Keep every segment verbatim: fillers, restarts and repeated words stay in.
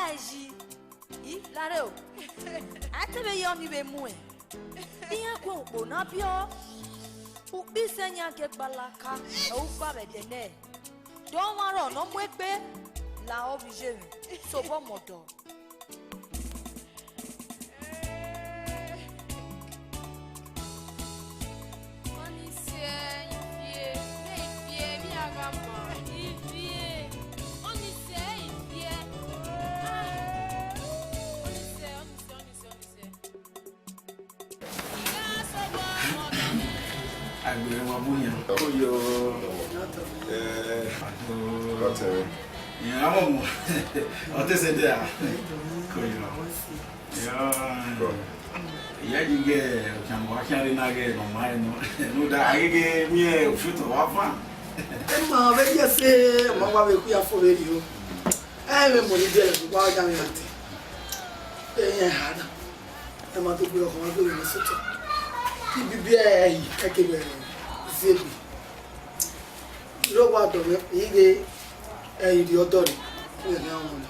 Yi, I lare o. A te vbe ye ọni vbe muẹn. Iran ku ukpo na biọ. Ukpo isẹ yan gie gbalaka, ẹ u gba vbe ẹdẹ nẹ. Dọmwa rọ ne ọ mu egbe, la ọ vbe iye mwẹ, sobọ mẹ ọdọ. Ọnise, ivie, ivie, vbe a gha ma? Ivie, Ọnise, ivie. Ah, Ọnise, Ọnise, Ọnise, Ọnise. Agbẹrẹ wa bu yan. Oyo. Eh. Kọtẹrẹ. Ìran mọ̀ mọ̀. Ọtẹ sẹ dẹ a. Oyo. Yo. Kọ. Ìyá yìí gẹ, ọkàn wa kí a rí náà gẹ, nọ ma ẹ nọ. Nọ da, agege mi ẹ òfin tọ wa fa. Ẹ ma vbe yẹ se, ọmọ wa vbe ku ya fo vbe rio. Ẹ vbe mọ ni bẹrẹ, wa ya mi ra te. Ẹ yẹn ha na. Ẹ ma to gbe ọkọ wa gbe mi sotọ. Ki bibi ẹ yi, ẹ ke bẹrẹ zẹgbe. Rọ wa dọ mwẹ, I ghe ẹ i rhie ọdọ rre, u ghẹ khian wọn na.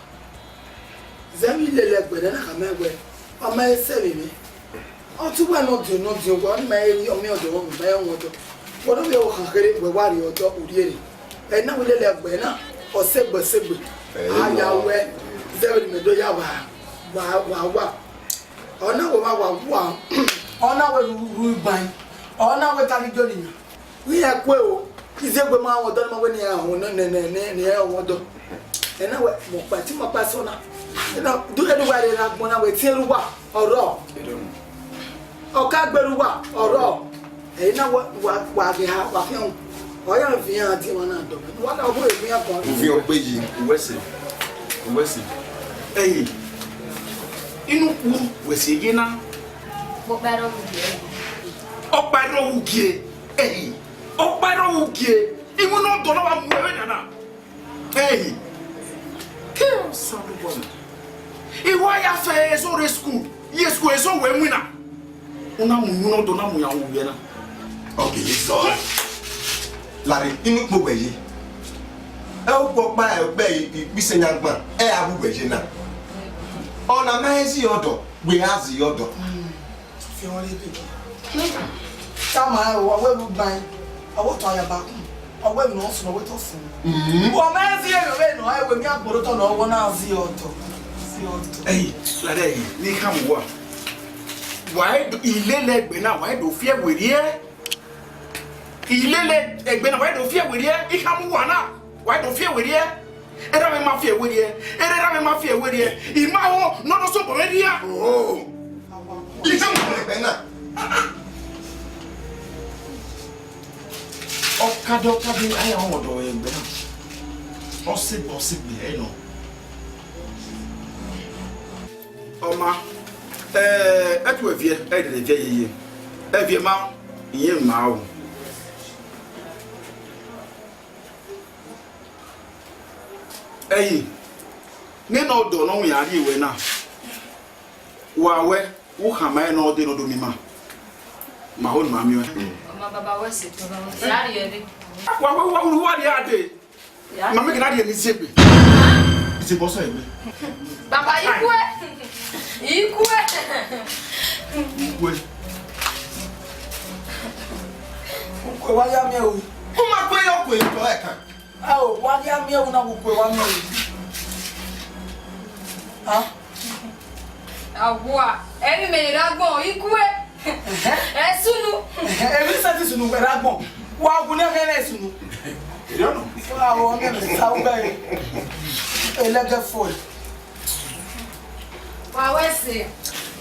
Zẹ vbe I lele ẹgbẹe nẹ na khama ẹn wẹẹ, ọ ma he sẹ vbe mwẹ. Ọ te uwa ne ọ diọn, ne ọ diọn wẹẹ, ọ ni ma he rhie ọmọ ọdọ, ọ ma he wọn ọdọ. Wẹ ne ọ vbe ọvbokhan kherhe, wẹ wa rhie ọdọ, u rhie rre. Ẹ na wẹ I lele ẹgbẹe na, ọ sẹ egbe, ọ sẹ egbe. A ya wẹ, zẹ vbene imẹ do ya wa, wa, wa, wa. Ọ na wẹ wa, wa, wa. Ọ na wẹ ru, ru igbain. Ọ na wẹ tari jọ ni yan. Iran kue o, izegbe ma wọn ọdọ, ne ma wẹ ne iran wọn nẹ, nẹ, nẹ, nẹ, ne iran wọn ọdọ. Ẹ na wẹ, mọ ọkpa, te mọ ọkpa sẹ ọna. Ẹ na, du, ẹ na wẹ rre agbọn na wẹ tie ru uwa, ọrọ. Ọ ka gbe ru uwa, ọrọ. Ẹ na wẹ, wa, wa ghe ha, wa khian. Ọ ya viọ iran die emwa na dọ. Wa na, ọ bu emwi iran guan. Uvie ọgbe yi, uwẹ sẹ, uwẹ sẹ. Ẹi, inu ku, wẹ sẹ ye na. Ọkpa ẹre ọ wu gie. Ọkpa ẹre ọ wu gie. Ẹi. Ọkpa ẹre ọ wu gie, iwinna ọdọ na wa mu ẹvbo nana. Hey, ke Osanobua na. I wa ya fẹ eso rre school, ye school eso wẹ winna. U na mu iwinna ọdọ na mu yan wu vbe na. Ọ gele zọ. Larre, inu kpo wẹ ye. Ẹ ukpọkpa ẹ ukpẹ ikpise yan gban, ẹ a wu wẹ ye na. Ọna ma he zẹ ọdọ, wẹ a zẹ ọdọ. Fian ọre bebe. Tama ẹre, ọ wẹ vbe ugbain, ọ wẹ otọ ayaba kun, ọ wẹ emwi ne ọ sunu, ọ wẹ otọ sunu. Mm. Wọ ma zẹ vbe nọ, ẹwe mi agbọrọ otọ nọ, wọ na zẹ ọdọ. Zẹ ọdọ. Ẹi, lare ẹi, ne I khama uwa. Wa i do, ilele ẹgbẹe na, wa i do fi ẹe werriẹ. Ilele ẹgbẹe na, wa i do fi ẹe werriẹ. I khama uwa na, wa i do fi ẹe werriẹ. Erha mwẹ ma fi ẹe werriẹ, erha mwẹ ma fi ẹe werriẹ, I ma ho ne ọ do sẹ obọ mwẹ rhia. Oh. Ije mu ẹgbẹe na. Ọkadẹ, ọkadẹ, a ya họn ọdọ ẹgbẹe na. Ọ sẹ, ọ sẹ egbe ẹ nọ. Ọ ma, eh, ẹ tu ẹviẹ, ẹ dẹdẹ viẹ yeye. Ẹviẹ ma, iyẹn ma o. Ẹi, nene ọdọ ne ọ wian rrie ruẹ na, wa wẹ, u khama ẹre ne ọ dee ne ọ do miẹn ima, ma ho ne ima miẹn ọẹn. Ọ ma baba wẹ sẹ, baba wẹ sẹ, a rhie ẹre. Wa wẹ, wa wẹ, wa rhie a dee. Ya. Ma mẹ gẹ ne a rhie ne iziegbe. Iziegbe ọsẹ egbe. Baba, i kue. I kue. I kue. U kue wa ya miẹn o. U ma kue ya, u kue ya otọ ẹkan. Ao, wa ghi a miẹn ẹwu na, wo kue wa miẹn ẹwu. Ah. Awa, emwi mẹ ra gbọn, i kue. Ẹhẹ. Ẹ sunu. Ẹhẹ, emwi sẹtin sunu wẹ ra gbọn. Wa gu ne ẹghẹ na sunu. Wa wọ mẹ sa u bẹ. Elẹgẹ fo. Wa wẹ sẹ.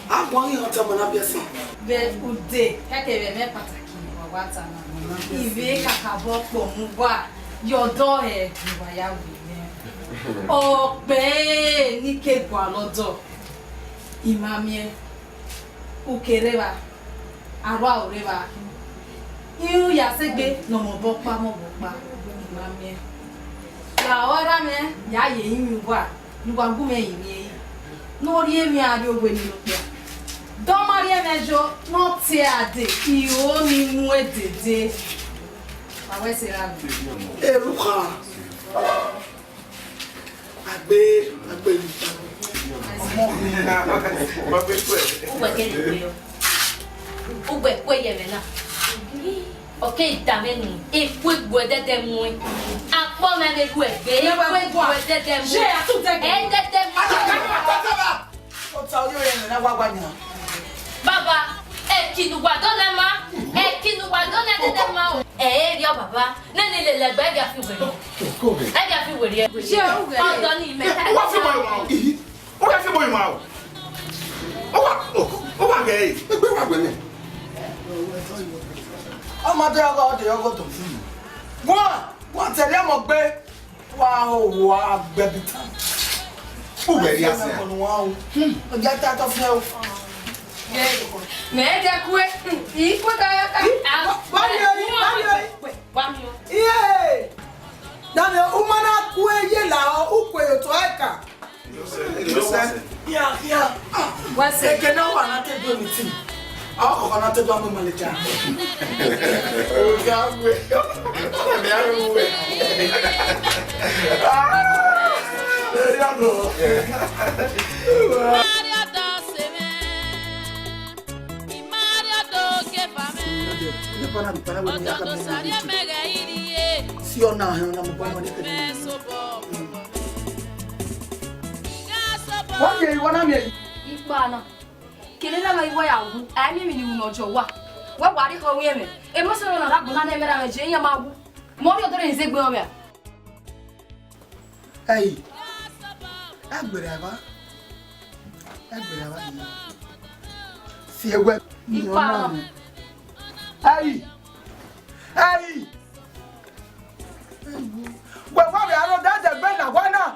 A guan ghi họn tama na biẹ sẹ. Vbe ude, kẹkẹ vbe ẹmwẹ pataki ne wa wa ta na. Ivbi kakabọ kpọ mu uwa, ye ọdọ hẹ ne wa ya wu mwẹ. Ọ kpẹẹ ne I ke gualọ ọdọ, I ma miẹn, u ke rre evba, arua ru rre evba. Iran ya sẹ egbe ne ọ mobọ ọkpa, mobọ ọkpa, I ma miẹn. Ya ọre erha mwẹ ya ye ẹrinmwi uwa, ne uwa gu mwẹ ye emwi ẹre, ne ọ rhie emwi a rrie owenirẹn okpia, de ọ ma rhie mwẹ yo, ne ọ tie a dee, I ho ne I mu dede. Wa wẹ sẹ ra mwẹ. Erhukha. Agbe, agbe. Ọmọ mi. Uwẹ ke ye yo. Uwẹ ku ye mwẹ na. Ọ ke da mwẹ nu, ikue gbuẹ dẹdẹ mu. Akpọ mwẹ vbe ru ẹgbẹ, ikue gbuẹ dẹdẹ mu. Ṣé a tún tẹ gẹ? Ẹ dẹdẹ mu. Ata, ata, ata, ata. Ọ ta orí ọ̀rẹ́ rẹ̀ náà wá wá yàn. Baba, ẹki ne uwa dọlẹ ma, ẹki ne uwa dọlẹ dẹdẹ ma o. Ẹ ẹ rhie baba, nene lele ẹgbẹ ẹgia fi were. Ẹgia fi were. Ṣé o were? Ọdọ ni mẹ. Ó wá fi mọ ìwà o. Ó wá fi mọ ìwà o. Ó wá, ó wá gẹ ẹ. Ẹgbẹ́ wà gbẹ̀mẹ̀. Ọmọdé ọgọ́ ọdẹ ọgọ́ tó fún mi. Wọ́n, wọ́n tẹ̀lé ọmọ gbé. Wa o, wa gbẹbi tan. Uwẹ ria sẹ. Ọnu wa o. Hmm. Ọjà ta tọ fẹ o. Mẹ jẹ kue. Ikue ta ya ta. Wa mi o, wa mi o. Wa mi o. Iye. Dani, u ma na kue ye la o, u kue yo to ẹka. Joseph. Ya, ya. What's it? Eke na wa na te do meeting. Awa kọkọ na te do amọ manager. Oga we. Ọmọ mi a ru we. Ah! Ẹ ya nọ. Si ọna hẹ ọna mo ba ọmọ ne kẹdẹ. Wa ye wa na miẹn. Ikpa na. Kele na ma iwa ya wu, a mi mi ni wu nọ jọ wa. Wa wa ri kho wi ẹmwẹ. E mo se na ra gbona ne mẹ ra mẹ je iyan ma wu. Mo ri odore nze gbe ọmwẹ. Ẹi, ẹgbẹrẹ ava, ẹgbẹrẹ ava ni. Si ẹwẹ ni. Ikpa ọna na. Ẹi, ẹi. Wẹ wa vbe aro dẹdẹ gbe na wa na.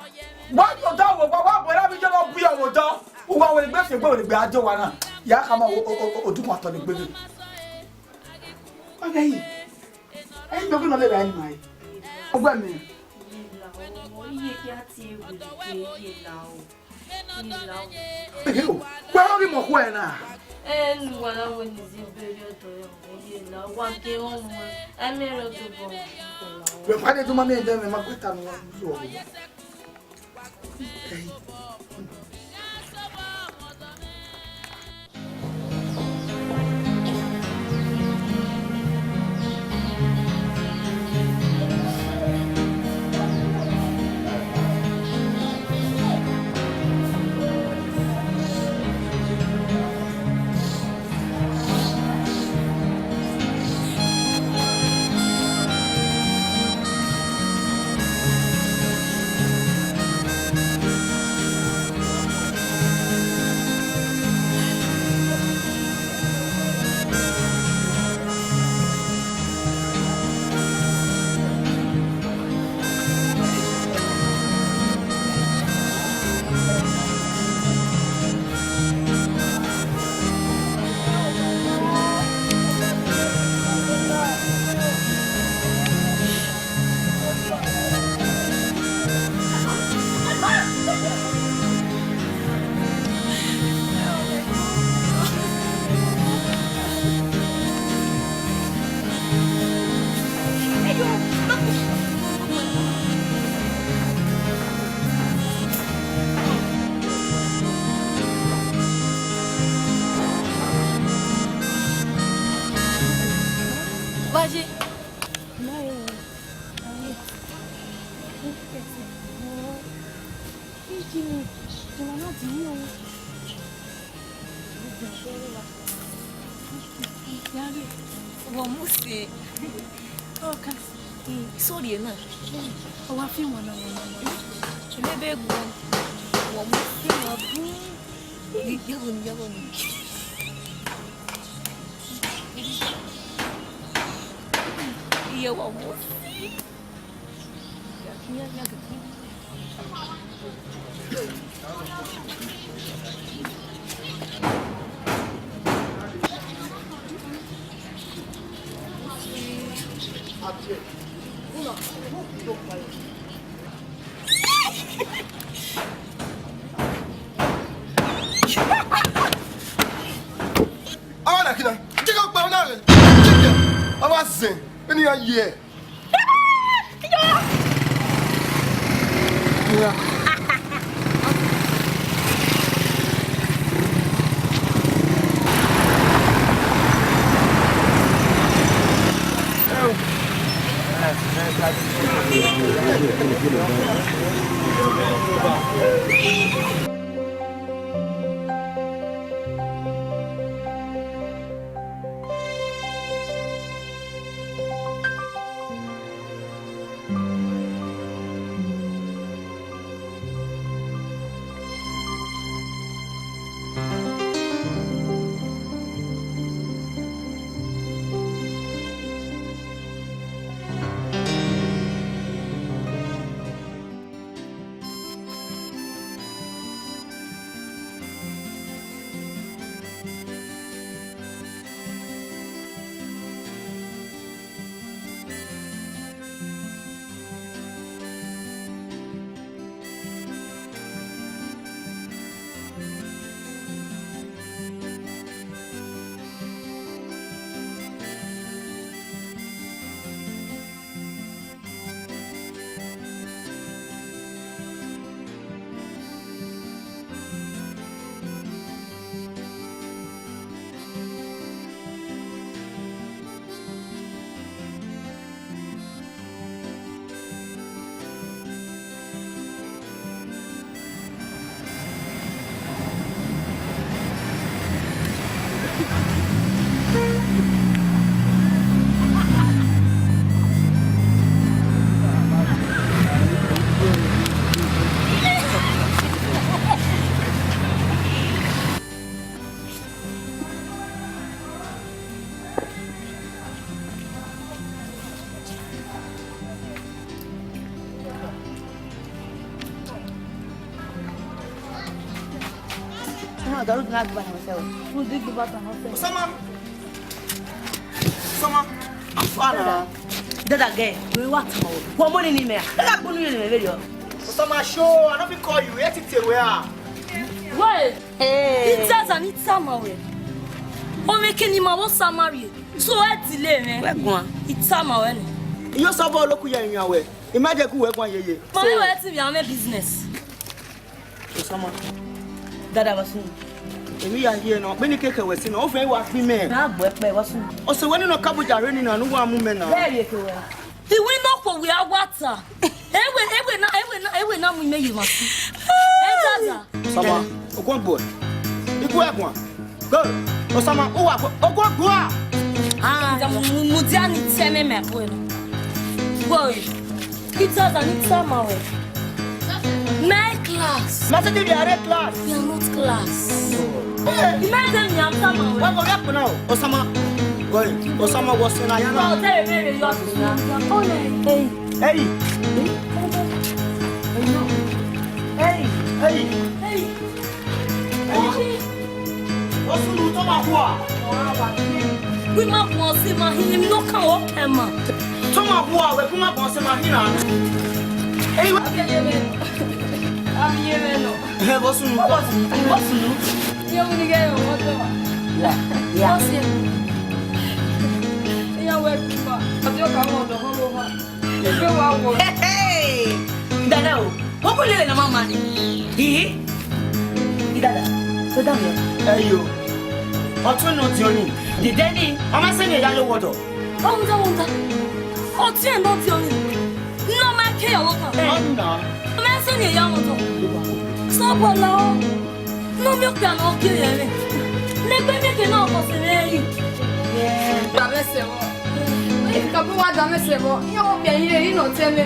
Wa yo da wo wa wa bọ ra bi je no bu yo wo da. Uwa wẹ gbe se gbe wẹ gbe ajo wa na. Ya khama o, o, o, o, odukun atọ ni gbe gbe. Ọghe yi. Ẹi, do gbe nọ le ra ima e. Ọgbẹ mi. Iye la o, iye kia tie wẹ ke iye la o. Iye la o. Ehe o, wẹ ọ ghi mọ khuẹ na. Enu wa la wẹ ni zin beri ọdọ ya, iye la o, wa ke ọ mu, ẹ mẹ rẹ tobọ. Wẹ kha de tuma mi ẹdẹ mẹ ma kue ta nu wa. Vbọ ye? Vbọ mu se? Ọ ka, mm, sorry na. Ọ wa fi wọn na wọn na. Ebe gu, vbọ mu se na bu. Yagho ni, yagho ni. Iye vbọ mu se. Awa na kina, jẹ́ ká gba ọ̀nà rẹ̀, jẹ́ kí a wá zẹ̀, ẹni a yẹ. Osama! Osama! How far now? Dada girl, we wa tama o. Wa mo ni ni me. Dada gbonu ye ni me vbe yo. Osama, show, I no fit call you. Where ti te we are? Wait. Hey. Itaza ni tama we. O me ke ni ma wo Samaria. So e delay me. Wẹ guan. Itama we ni. Iyo sabo lo ku ye yan we. Imagine ku we guan yeye. Ma we ti bi ame business. Osama. Dada wa sun. Emi ya hie nọ, vbene I keke wẹ si nọ, ọ vẹ wa gbe mẹ. Na gbe ẹkpẹ wa sun. Ọse wẹ ni nọ ka Abuja rre ni na, ne uwa mu mẹ na. Wẹ ye ke wẹ. Iwẹ nọ kpo wẹ a wa ta. Ewe, ewe na, ewe na, ewe na mu ime ye ma si. E dada. Osama, ogun gbo. Iku ẹguan. Go. Osama, uwa gbo, ogun gbo a. Ah, mu, mu, mu dia ni tẹ mẹ mẹ ko na. Go. Itaza ni tama we. My class. Ma se ti bi are class. We are not class. Hey. Imagine me, I'm tama we. Wa ko ya kuna o. Osama. Go. Osama was in Ayana. No, tell me, you are. Oh, hey. Hey. Hey. Hey. Hey. Hey. Vbọ sunu, tọ ma khua. Gu ima guan ọse ma hin, emwi ne ọ kan wẹ ọ kan ma. Tọ ma khua, wẹ gu ima guan ọse ma hin na. Eyi wa. Avbe iye mwẹ nọ. Avbe iye mwẹ nọ. Ẹhẹn, vbọ sunu. Vbọ sunu. Vbọ sunu. Iye mwẹ ni ghẹ yọ, vbọ sunu. Ya, ya. Vbọ sunu. Iye wẹ gu ima. Ọdẹ ọka mọ ọdọ, vbọ sunu. Egbe wa wọ. Hey! Dada o, wo ko lele na mama ni. Hihi. Dada, so da mi. Ẹyo. Ọtẹn nọ diọn ni. Dede ni. Ọ ma sẹ ne ya yo wọdọ. Ọ wunda, wunda. Ọtẹn nọ diọn ni. Nọ ma ke ya wọ kan. Ọ na. Ọ ma sẹ ne ya wọdọ. Sọ bọlọ. Ne ọ miẹn okpia ne ọ gie ẹre. Ne egbe miẹn ke ne ọ khọ sẹ mwẹ yi. Gba mwẹ sẹ vbọ. Ka bu wa da mwẹ sẹ vbọ. Iran wo okpia ye, i nọ tẹ mwẹ.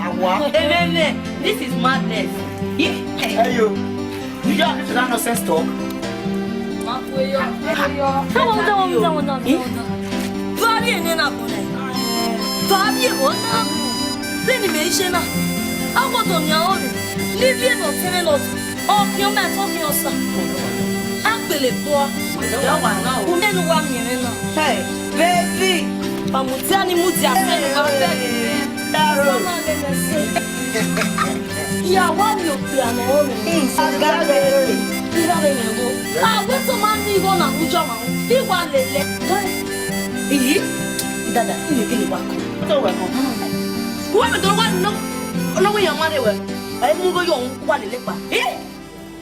Awa. Ememe, this is madness. Ye. Hey, yo. You just listen to that nonsense talk. Ma ku yo, ku yo. Come on, come on, come on, come on, come on. Vbari ene na bọ nẹ. Vbari ene na. Vbene imẹ i je na. Agbọdọ ni aro rre. Ne ivie ne ọ tẹmwẹ lọdọ. Ọkhiọnmwẹ tọ khian Osa. Agbele kpua. Une ne uwa miẹn mwẹ na. Hey, baby. Wa mudia ni mudia sẹ ne uwa bẹghe. Taro. Ya wa miẹn okpia ne ọ rre. Agare. Ira vbe mwẹ igho. A wẹ te ọ ma miẹn igho na mu jọ ma. I wa lele. Iyi. Dada, I ye gele wa ko. Te wa ko. Wa me do wa no. No we ya ma de we. Ai mu igho yo wa lele pa. Eh?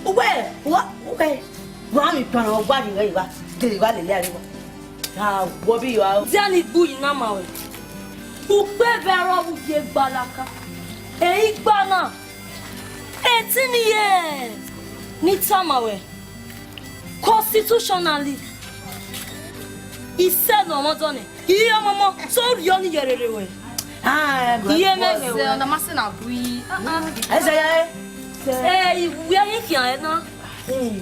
Uwẹ, uwẹ, uwẹ, wa mi tọn ọgua rri wẹ evba, de evba lele ẹre wa. A wọ bi yo a. Dia ni gbu yi na ma wẹ. Ukpe vbe aro vbe ugie gbalaka. Ẹ i gba na, eighteen years ne I tama ruẹ, constitutionally, I sẹ ne ọmọ dọ nẹ, I re ọmọmọ, so rhie ọnii ye rere ruẹ. Ah, I ye mẹ wẹ. Ọna ma sẹ na gui. Ah, ah. Ẹ sẹ ya ẹ. Ẹ, I wẹ ghi khian ẹ na. Hmm.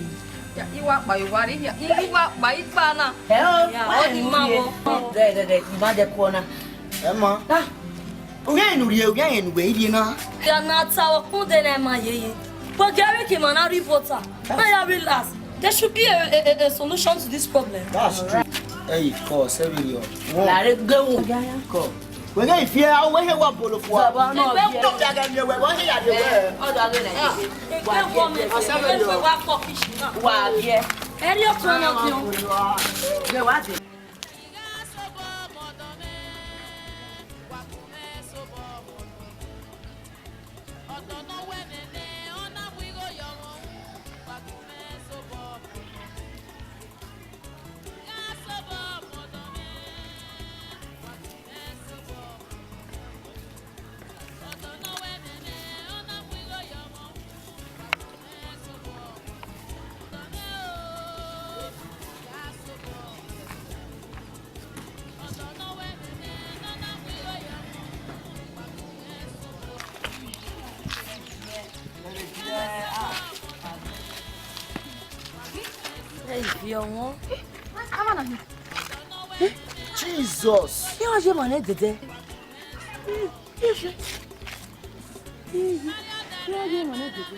Ya, I wa kpa, I wa rhie, I, I wa kpa, I kpa na. Ẹ o, ya, wa ọ ni ma wọ. Dẹ, dẹ, dẹ, I ma dẹ kuọ na. Ẹ ma. Ah. U gha rẹn ne u rhie, u gha rẹn ne uwẹ i rhie na. Ya na ta ọkun de na ma yeye. But gari ke ma na rhie voter. Na ya relax. There should be a, a, a, a solution to this problem. That's true. Hey, call, seven year. La re gbe wo. Call. Wẹ ghe ifi a, wẹ he wa bolo fua. Zọbọ na. Egbe wo. Tó ya gẹ mi wẹ, wẹ he ya de wẹ. Ọdọ aghe na. Egbe wo mi. Seven year. Wa kọ kishi na. Wa ye. Eri o tọ na ki o. Gbe wa de. Ẹ i fi ọmọ. Jesus! Iran ye emwa nẹ dede. Iran ye emwa nẹ dede.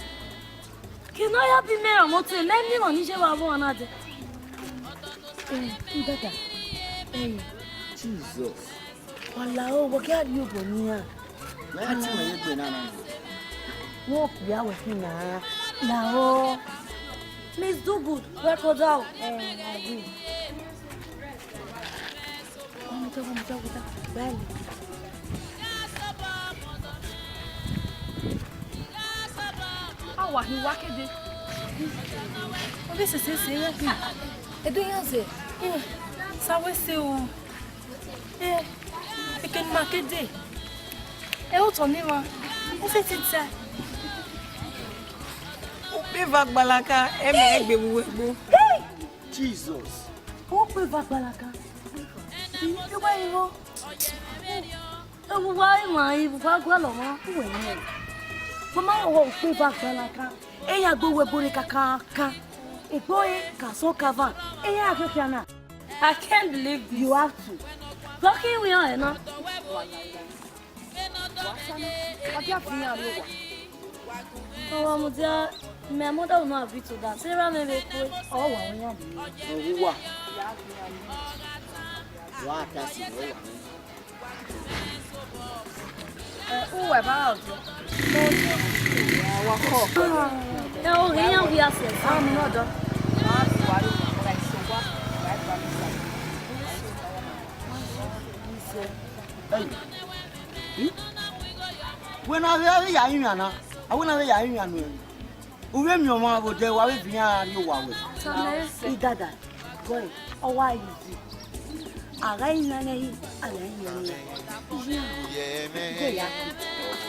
Ke ne ọ ya be imẹ rọnmwẹ otọ, mẹ miẹn emwa ni ye vbe avbe ọmwa na dẹ. Eh, dada. Eh, Jesus. Wa lahọ, wa gha rhie obọ ne iran. Mẹ ya tie mwẹ ye egbe na na. Wẹ okpia wẹ khin na. Lahọ. Please do good. Wẹ kọ da o. Eh, I will. Wa mu ta, wa mu ta, wa ta. Bye. A wa hin wa kede. Ọ vbe sese sẹ ya khin. Edo iran zẹ. Eh, sa wẹ sẹ o. Eh, ekene ma kede. Ẹ otọ ne emwa. Ẹ sẹ tita. Ukpe eva gbalaka, ẹ mẹ egbe vbe uwu egbe. Jesus. Ukpe eva gbalaka. Ẹ wa iro. Ẹ wa ima, ẹ wa gualọ ọmwa, uwẹ nẹ. Mama, ọ ukpe eva gbalaka. Eya gbe uwu egbe kakaka. Egbe ka sọ kava. Eya keke na. I can't believe this. You have to. Lucky we are enough. Ọ dia fi iran rrie owa. Owa mudia, my mother will not agree to that. Sarah may be cool. Ọ wa wẹ iran rrie. Ọ wu wa. Wa ta si, ọ wa. Ẹ, uwẹ ba ra ọdọ. Wa kọ. Ẹ, o ghi yan wi asẹ. A mu nọ dọ. Ma bi wa ro, wa iso wa, wa iso wa. Hey. Hmm? Wẹ na vbe ya rinmwian na, a wẹ na vbe ya rinmwian nuẹn. U vbe miẹn ọmwa vbe odẹ, wa vbe viọ iran rrie owa wẹ. Idada, gọe, ọ wa yi di. A gha yi na nẹ yi, a gha yi na nẹ yi. Iye a, gọe ya.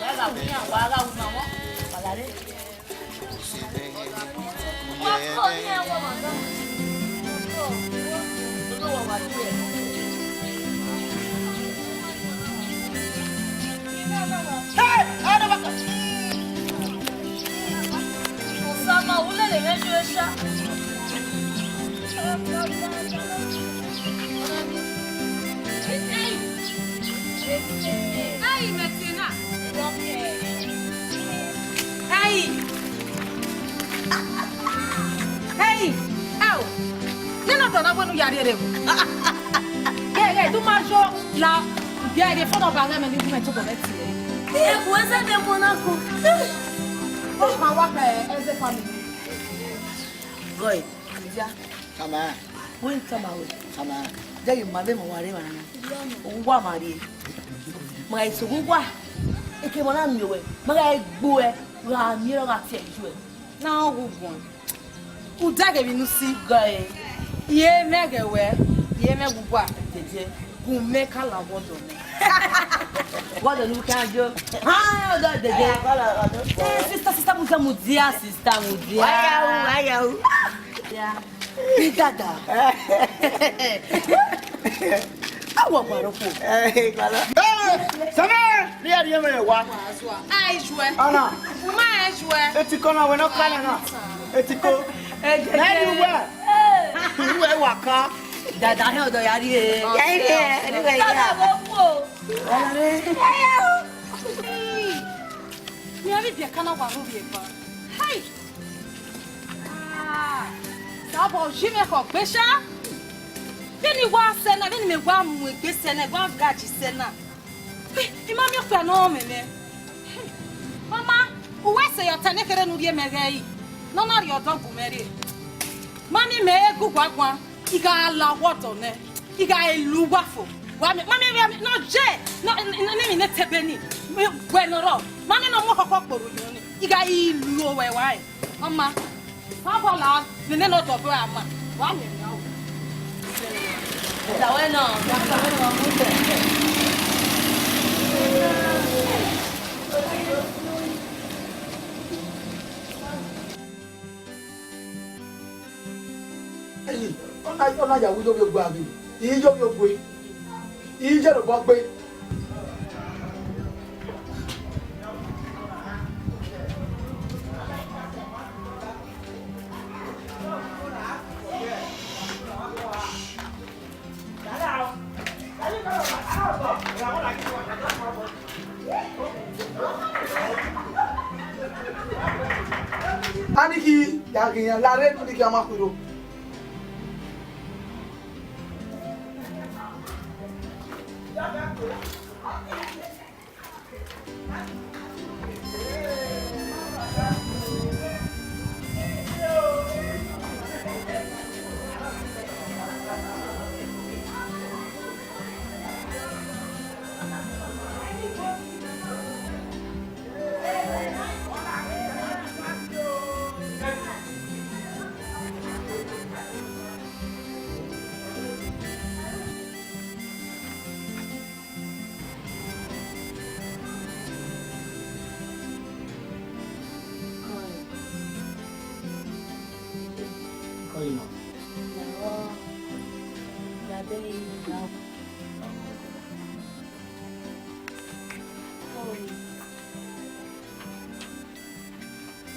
Wa gha wu iran, wa gha wu iran, wa la re. Hey! Hey! Ẹ o! Nene ọdọ na wẹ ne u ya rrie rre o. Ghẹ, ghẹ, du ma yo la, u biẹ rrie phone number mwẹ ne u gu mwẹ tobọ mwẹ tie. Ebu ẹzẹ de mu na ko. Ọ ma wa kẹ ẹzẹ family. Gọe, dia. Tama. Wẹ tama wẹ. Tama. Dẹ ghi ma vbe ma wa rre emwa na. Owa ma rrie. Ma gha sẹ owa. Eke emwa na miẹn ruẹ. Ma gha gbe ẹ. Gha miẹn ọ gha tie ju ẹ. Na ọ wu guan. U dẹ ghe vbe unu si. Gọe. Iye mẹ ghẹ wẹ. Iye mẹ wu gua. Jeje. Gun mẹ ka la wọdọ nẹ. Wọdọ ne u khian yo. Ah, ọdọ dede. Eh, sister, sister, mudia, mudia, sister, mudia. Wa ya ru, wa ya ru. Yeah. Idada. Awọ gbarokpo. Eh, gbala. Eh, sẹmẹ, ne a rhie mwẹ wa. Ai juẹ. Ana. Ma ai juẹ. Etiko na wẹ nọ ka na na. Etiko. Ẹ jẹ. Nẹ ni uwẹ. Uwẹ wa ka. Dada hẹn ọdọ ya rhie. Ya rhie, anyway, ya. Dada wo wo. Ọna re. Miẹn vbe ibiẹka na wa rhurhi eva. Hai! Ah, Sabọ, ọ yi mwẹ khọ gbe sha. Vbene I wa sẹ na, vbene mẹ wa mu egbe sẹ na, I wa gaji sẹ na. Eh, I ma miẹn okpia ne ọ mwẹ mwẹ. Mama, uwẹ sẹ ya ọta ne kherhe ne u rhie mẹ ghẹ i, ne ọ na rhie ọdọ gu mwẹ rrie. Ma miẹn mẹ gu guaguan, I gha la wọdọ nẹ. I gha lu uwa fo. Wa miẹn, ma miẹn, ma miẹn, nọ je, nọ, ne emwi ne tebe ni, wẹ nọ rrọọ, ma miẹn ne ọ mu ọkhọkhọ kporo yọ ni, I gha i lu owẹ wa rẹn. Ọ ma, ma bọ la, nene ne ọ dọbọ ra ma, wa miẹn ya o. Zawẹ nọ, zawẹ nọ, mu tẹ. Ẹyin, ọ na, ọ na ya wu iyovbi ogue a ghe? I iyovbi ogue. I ye robọ gbe. Aniki ya ghi yan lare, aniki a ma khuiro.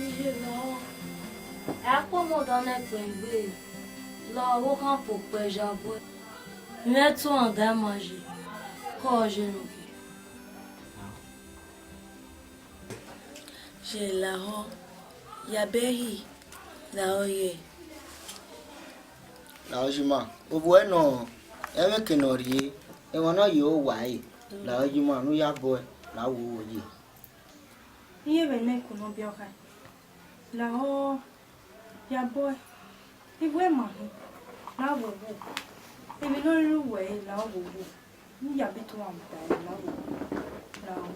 Iye lọ, ẹ kpọmọ ọdọ nẹ kpẹn gbe, lọ ọvbokhan po kpẹ ya bu. Mwẹ tuan ga ima ye, kọ ye nọ ke. Ye lahọ, ya bẹghe, lahọ ye. Lahọ yi ima, ovbi uẹ nọ, ẹmwẹ eke ne ọ rhie, emwa ne ọ ye oro uwa ẹre, lahọ yi ima, ne u ya bọe, lahọ wo wo ye. Iye vbe ne ẹko ne ọ biẹ ọkhan, lahọ ya bọe, ivbi uẹ ma hin, lahọ wo wo, emwi ne ọ rre uwẹ ẹre, lahọ wo wo. Ne I ya be tuan mu ta ẹre, lahọ wo wo, lahọ.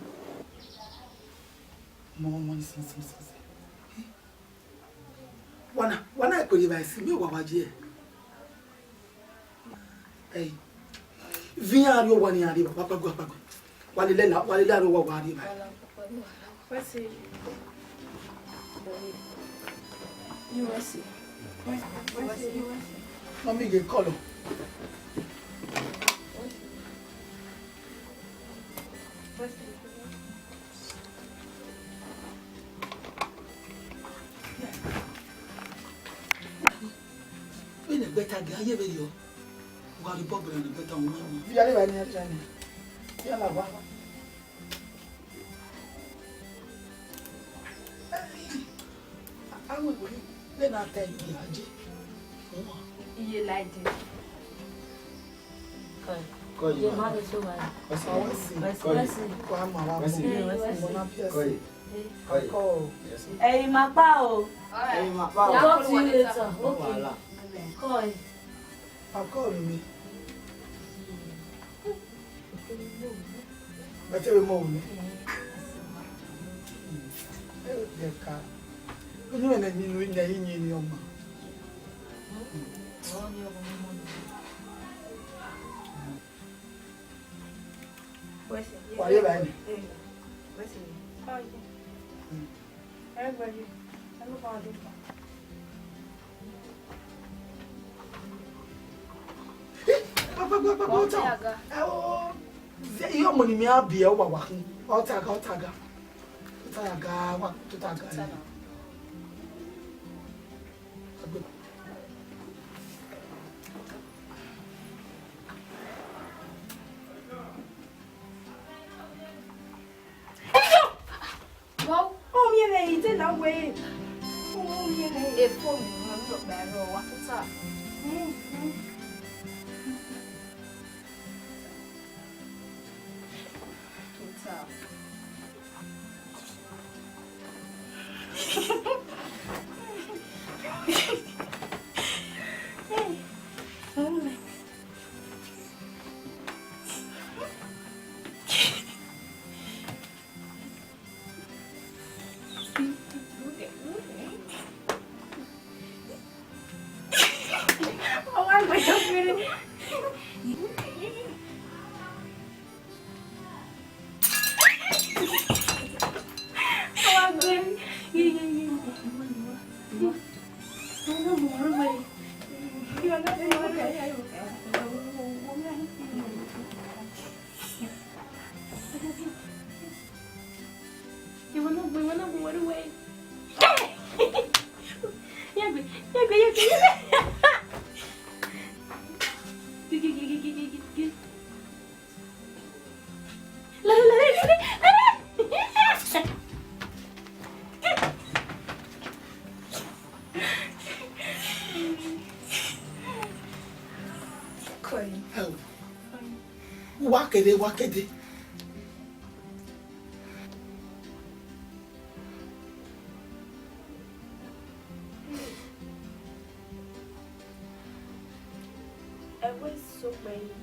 Mọ, mọ, listen, listen, listen, listen. Wa na, wa na kue rhie evbare sin, miẹn owa wa ye. Ẹi, viọ iran rrie owa ne iran rrie evba, wa kpague, wa kpague. Wa lele la, wa lele aro owa wa rrie evbare. Mummy, ye call. Vbene ẹgbẹta gie a ye vberriọ, wa rhie obọ gberra ne ẹgbẹta, ọmwa ma. Via leba ni, via leba ni. Via la wa. A wẹ wẹ, vbene a ta ẹre, a je. Iye la ẹdẹ. Kọ ye. Ye ma vbe so wa. Wẹ si. Wẹ si. Wẹ si. Wa ma wa. Wẹ si. Wẹ si. Ọmọ na biẹ si. Kọ ye. Kọ ye. Kọ. Yes. Ẹre ima kpa o. Ẹre ima kpa o. Talk to you later. Okay. Wàhálà. Kọ ye. Akọ mi. Ẹ te vbe mọ vbe. Ẹ ka. Unu ẹmwẹ ni unu, iyẹn iyẹn ni ọma. Ọ ni ọmọ ọmọ ni. Wa ye ba ni. Gba, gba, gba, gba, gba, ọta. Ọta ga. Ẹ o, zẹ, iye ọmọ ni mi a biẹ, ọ wa wa khin. Ọta ga, ọta ga. Ọta ga, wa, ọta ga. Ọta ga. Wọ, ọ miẹn mwẹ, I te na wẹ. Ọ miẹn mwẹ. E fo mi, ọ miẹn ọkpa ẹre ọ wa tota. Mm, mm. Tota. Ìwọ náà gbé, ìwọ náà gbé, wọlé wẹ. Yàgbé, yàgbé, yàgbé, yàgbé. Gé, gé, gé. Lare, lare, lare, lare. Wa kede, wa kede. Ẹvbo eso kpẹre,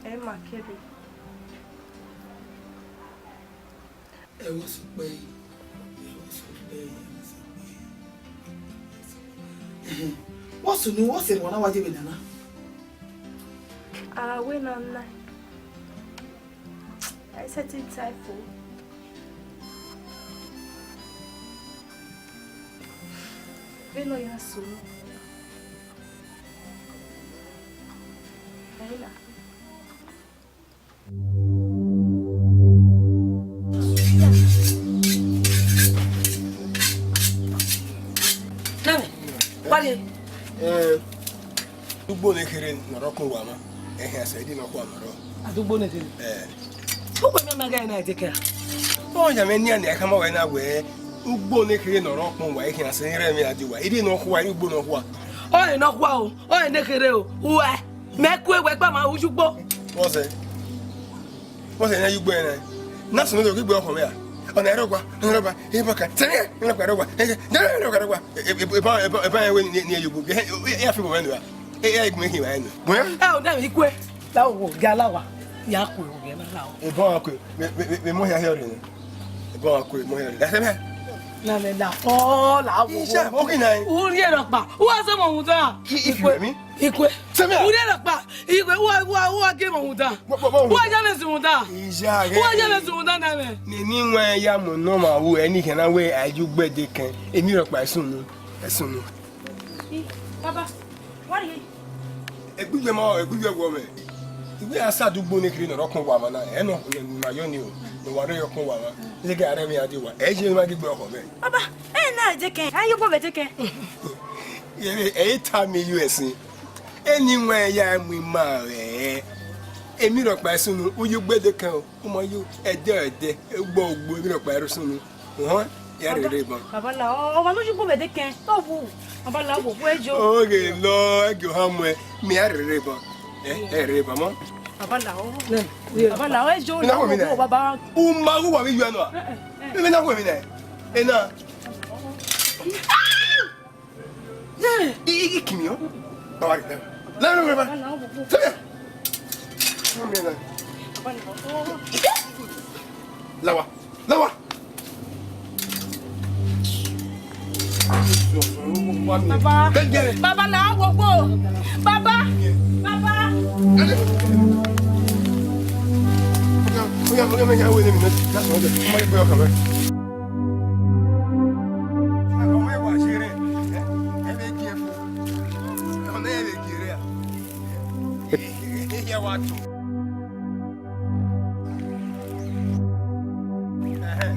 ẹ ma kere. Ẹvbo eso kpẹre, ẹvbo eso kpẹre, ẹvbo eso kpẹre. What's new? What's the one I want to be done? A wẹ na na. I set it type o. Vbene ọ ya so. Ẹna. Nami, wale. Eh, ugbo ne kherhe ne ọ rre ọkpẹn uwa mwa, ẹhẹn, asẹ, edi nọkhua ne ọ rrọọ. Adugbo ne kherhe? Eh. Ugbẹn mẹ ma gha na deke a? Ọ ya mwẹ nian, nian khama wẹ na wẹ, ugbo ne kherhe ne ọ rre ọkpẹn uwa, ẹhẹn, asẹ, ne rẹ mwẹ a die uwa, edi nọkhua, edi ugbo nọkhua. Ọ rẹn nọkhua o, ọ rẹn ne kherhe o, uwẹ, mẹ kue wẹ gba ma uyu ugbo. What's that? What's that? You going? Na sunu do gbe ọkọ mẹ a. Ọna ẹrọ gba, ọna ẹrọ gba, e ba ka. Sẹ ni, ọna ẹrọ gba. E, e, ẹrọ gba, ẹrọ gba. E, e, e, ba, e ba, e ba we ni, ni yubu. E, e, e, a fi bo mẹ nua. E, e, e, me hi wa enu. Ẹ o, dẹ ikue. La wo, ga la wa. Ya kue o, ga la o. E ba kue. Me, me, me, me mo ya he ore ni. E ba kue, mo ya he ore. Da se me. Na me la fo, la wo. Isa, o ki na. U ri ẹrọ gba. U wa se mo wu ta. If you me. Ikue. Sẹ me. U ri ẹrọ gba. Ikue, u wa, u wa, u wa ge mo wu ta. Mo, mo, mo. U wa ya me sun wu ta. Isa, u wa ya me sun wu ta na me. Ni, ni wọn ya mo nọ ma wu, ẹni kẹ na wẹ a ju gbẹdẹ kẹn. Emi rọ kpa ẹsun nu. Ẹsun nu. Baba, what are you? Egbigbe ma, egbigbe wọ mẹ. Iwe a sa dugbo ne kiri nọ rọkun wa ma na. Ẹ nọ, ne ma yọ ni o. Ne wa rẹ yọ kun wa ma. Ẹ gẹ arẹ mi a di wa. Ẹ je ma gbe ọkọ mẹ. Baba, ẹ na je kẹn. Aye gbọ vbe je kẹn. Ẹ, ẹ ta mi yu ẹsin. Eni wọn ya mu ima rẹ. Emi rọ kpa ẹsun nu, u yu gbẹdẹ kẹn o. U ma yu ẹdẹ ẹdẹ, ugbo ugbo, emi rọ kpa ẹsun nu. Uhun, ya rere ban. Baba la, ọ, ọ, wa no ju gbẹdẹ kẹn. Ọ bu. Baba la, wo bu ẹjo. Oge lọ, ẹgẹ ọha mu ẹ, mi a rere ban. Ẹ, ẹ rere ban mọ. Baba la, ọ. Baba la, ọ, ẹjo. Na wo mi na. Baba. U ma wo wa mi yu ẹ nọ. Ẹ, ẹ, ẹ. Mi na wo mi na. Ẹ na. I, i, i kimi o. Baba rẹ. La, la, la, la. Come here. Come here now. Lawa. Lawa. Baba. Baba na wo wo. Baba. Baba. Ọmọ ya wele mi nẹ, that's why ọmọ ya wele ọkàn rẹ. Ọmọ ya wa ṣe rẹ, ẹ, ẹ vbe gie fo. Ọmọ ya vbe gie rẹ a. Ẹ, ẹ, ẹ, ẹ ya wa tọ. Ẹhẹn.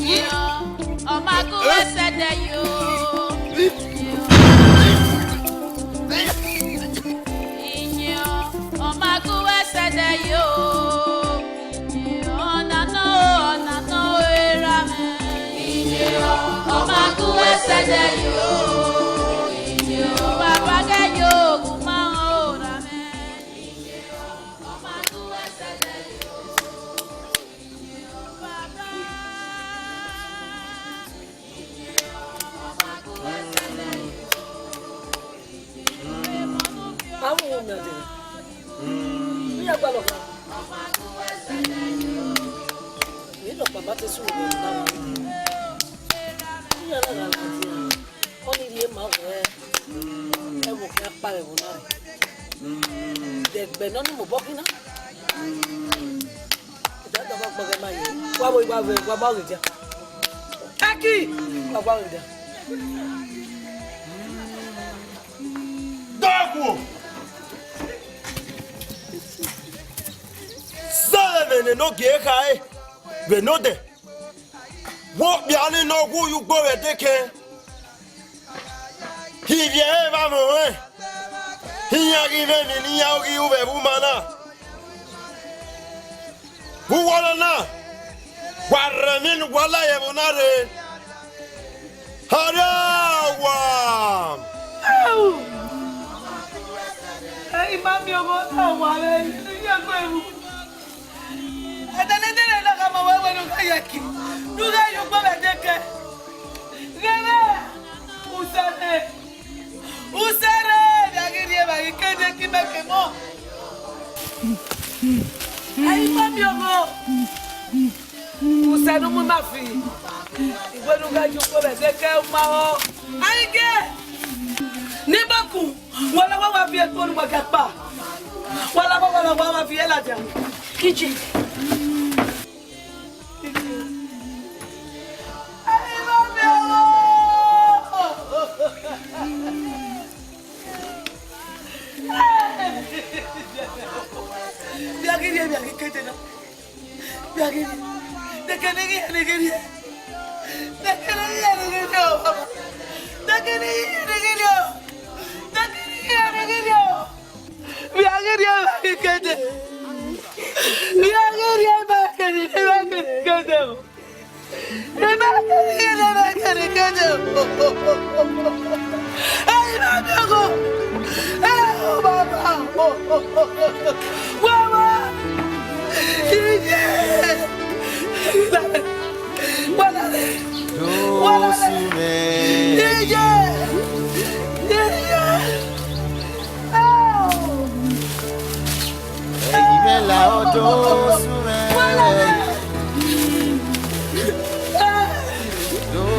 Iye o, ọ ma gu ẹsẹdẹ yo. Iye o, ọ ma gu ẹsẹdẹ yo. Iye o, ọna nọ, ọna nọ, erha mwẹ. Iye o, ọ ma gu ẹsẹdẹ yo. Iye o, baba ghẹ yo, gu ma họn, erha mwẹ. Avbe uwu mẹ dee, iran gbalọ kha. Emwi nọkpa ma te sunu vbe ọvbokhan na. Iran na gha ladian, ọnii rhie ma wẹẹ ẹvbo khian kpao ẹvbo na rre. De ẹgbẹ ne ọ ni mobọ khin na. Ẹdẹ ọdọ ọgbọghọ ma ye. Wa vbe, wa vbe, wa gba ghe dia. Aki! Wa gba ghe dia. Dọghuo! Zẹ vbe ẹmwẹ ne ogie khare vbe ne odẹ. Vbe okpia ni ne ọ wu ye ugbo vbe ẹdẹkẹn. Ivbi ẹre vbe amwẹ ọnrẹn, iran ghi mwẹ emwi ne iran ghi ru vbe ẹvbo uma na. Vbe uwu ọna na, wa rre emwi ne uwa la ye ẹvbo na rre. Arriawa! Au! Ẹ i ma miẹn ọghọ na wa vbe iye egbe ru. Ẹdẹ ne dẹrẹ na khama wẹ wẹ ne u gha ya ki, ne u gha ye ugbo vbe ẹdẹkẹn. Ghẹ mwẹ, usẹ rre, usẹ rre, vbe a ghi rhie evba ghi ke de ke imẹ ke emọ. Ẹ i ma miẹn ọghọ. Usẹ ne u mu ima fi, I wẹ ne u gha ye ugbo vbe ẹdẹkẹn, u ma họn. Aigẹ ne Ibọkun, wa la wa wa viẹ ẹkpo ne uwa gha kpa. Wa la wa wa la wa wa viẹ ladian. Kije. Vbe a ghi rhie, vbe a ghi ke dee na. Vbe a ghi rhie. Neke ne I ghi rhie, ne I ghi rhie. Neke ne I ghi rhie, ne I ghi rhie o, baba. Neke ne I ghi rhie, ne I ghi rhie o. Neke ne I ghi rhie, ne I ghi rhie o. Vbe a ghi rhie, vbe a ghi ke dee. Vbe a ghi rhie, vbe a ghi rhie, vbe a ghi ke dee o. Ẹ ma kẹrẹ kẹrẹ, ẹ ma kẹrẹ kẹrẹ o. Ẹ i ma miẹn ọghọ. Ẹ o baba. Wa wa. Iye. Wa lale. Wa lale. Iye. Iye. Ẹi mwẹ la ọdọ osu mwẹ.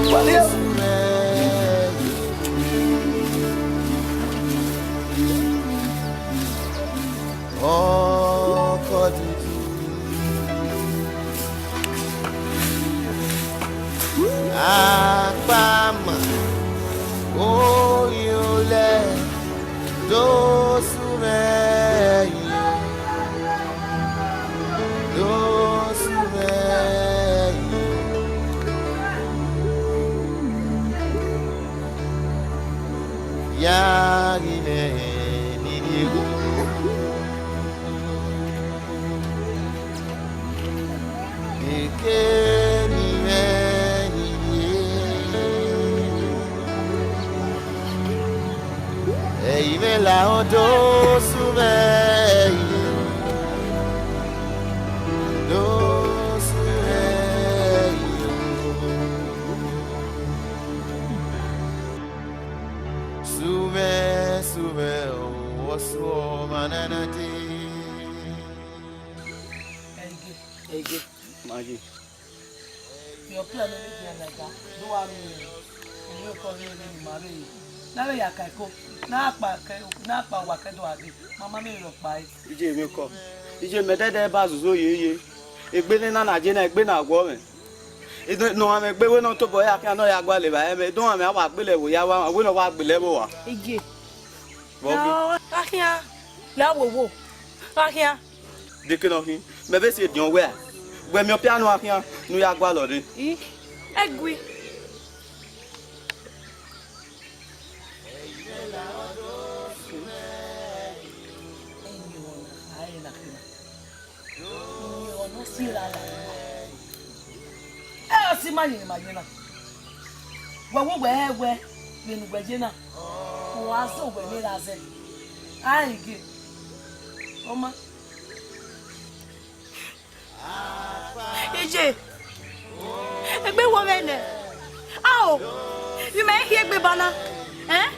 Osu mwẹ. Ọkọ dudu. Akpama, oyin olẹ, dosu mwẹ yi, dosu mwẹ yi. Ya ghi mwẹ ni rhie wu. Eke ni mwẹ ni rhie. Ẹi mwẹ la ọdọ osu mwẹ yi. Do Ege. Ma ye. Your plan no dey like that. Do wa mi. Emi okọ vbe ere ni ma vbe. Na vbe ya ka eko. Na kpa ke, na kpa wa ke do ade. Mama mi rọ kpa e. Iye mi okọ. Iye mẹ dẹdẹ ba zuzo ye ye. Egbe ne na na je na, egbe na wọ mwẹ. Eno, ne ọ mwẹ egbe wẹ ne ọ tobọ ya khian ne ọ ya gualọ evbare mwẹ. Do mwẹ a wa gbele ẹvbo ya wa, wẹ ne ọ wa gbele ẹvbo wa. Iye. Vbọ ghi? Gha khian, la wowo. Gha khian. Deke nọ khin, mẹ vbe si ediọn wẹ a, wẹ miẹn ọpia ne u gha khian ne u ya gualọ rre. I, ẹgui. Ẹ, ọ si ma yẹn ma yẹn na. Wẹ wo wẹ hẹ wẹ, vbene uwẹ ye na, u wa zẹ owẹ ne ra zẹ. A i gie. Ọ ma. Iye, egbe wọ mwẹ nẹ. Ao, vbe imẹ i khian egbe ba na. Ẹn?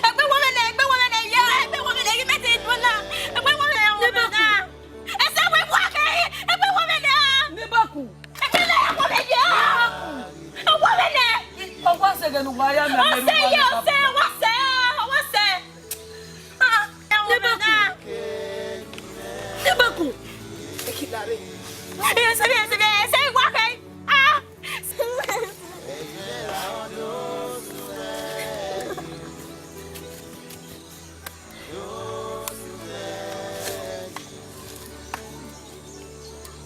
Egbe wọ mwẹ nẹ, egbe wọ mwẹ nẹ, ya, egbe wọ mwẹ nẹ, vbe imẹ te do na. Egbe wọ mwẹ nẹ, egbe wọ mwẹ nẹ. Ẹsẹ wẹ wa kẹ, egbe wọ mwẹ nẹ. Niboku. Egbe nẹ, egbe wọ mwẹ nẹ. Egbe wọ mwẹ nẹ. Ọ wa sẹ ghe ne uwa ya mẹ. Ọ sẹ ye, ọ sẹ, ọ wa sẹ, ọ wa sẹ. Ah, ẹ wo mẹ na. Niboku. Niboku. Ekilare. Ẹ sẹ, ẹ sẹ, ẹ sẹ, wa kẹ. Ah.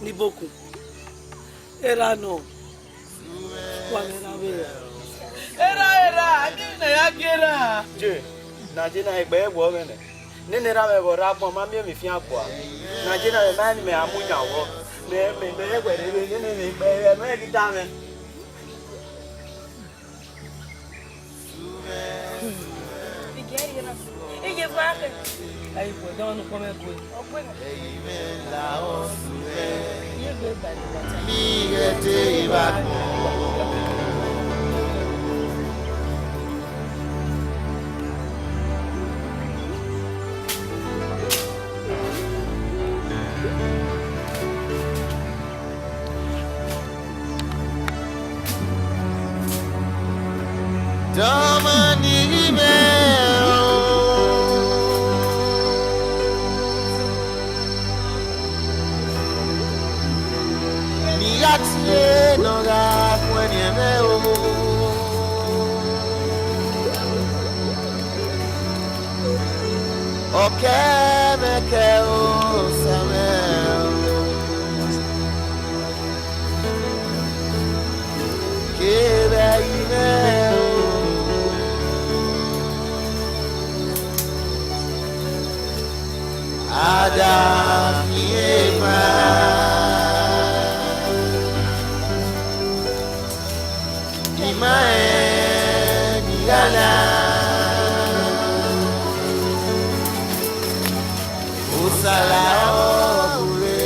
Niboku. Erha nọ. Wa mwẹ erha vbe ra? Erha, erha, a ghi na ya gie erha. Je, na je na egbe ẹvbo ọghẹnẹ. Nene erha mwẹ vbe ọ rre agbọn, ma miẹn emwi fian kua. Na je na mwẹ ma ni mẹ a mu yan vbọ. Mẹ, mẹ, mẹ rẹ wẹ rere nene ne egbe ẹvbo ẹmwẹ ghi da mwẹ. Iye vbe akhe. Ayi, wẹ da ọnukpọ mwẹ gue. Ọ gue na. Iye gbe ba ni wa ta. Mi ghẹ te evba gbọn. Dọmọ ni mwẹ o, ne I ya tie ne ọ gha khuẹnniẹn mwẹ o. Ọ kẹ mwẹ kẹ Osa mwẹ o. Kevbe ẹrinmwẹ o, a da miẹn emwa, I ma rẹn ne I gha la. Osa lahọ gure,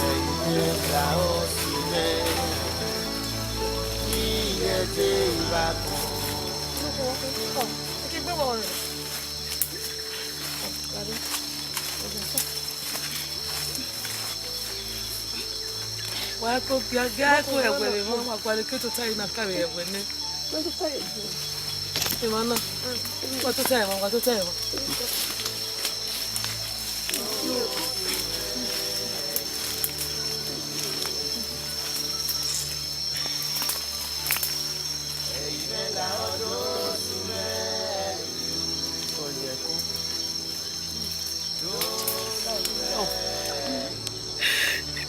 ẹrinmwẹ lahọ sẹ mwẹ. Wa ko bia, gie a ko ẹwẹ vbe emwa, wa gualọ ke tota ẹre na ka vbe ẹwẹ nẹ. Emwa na, wa tota ẹre, wa tota ẹre.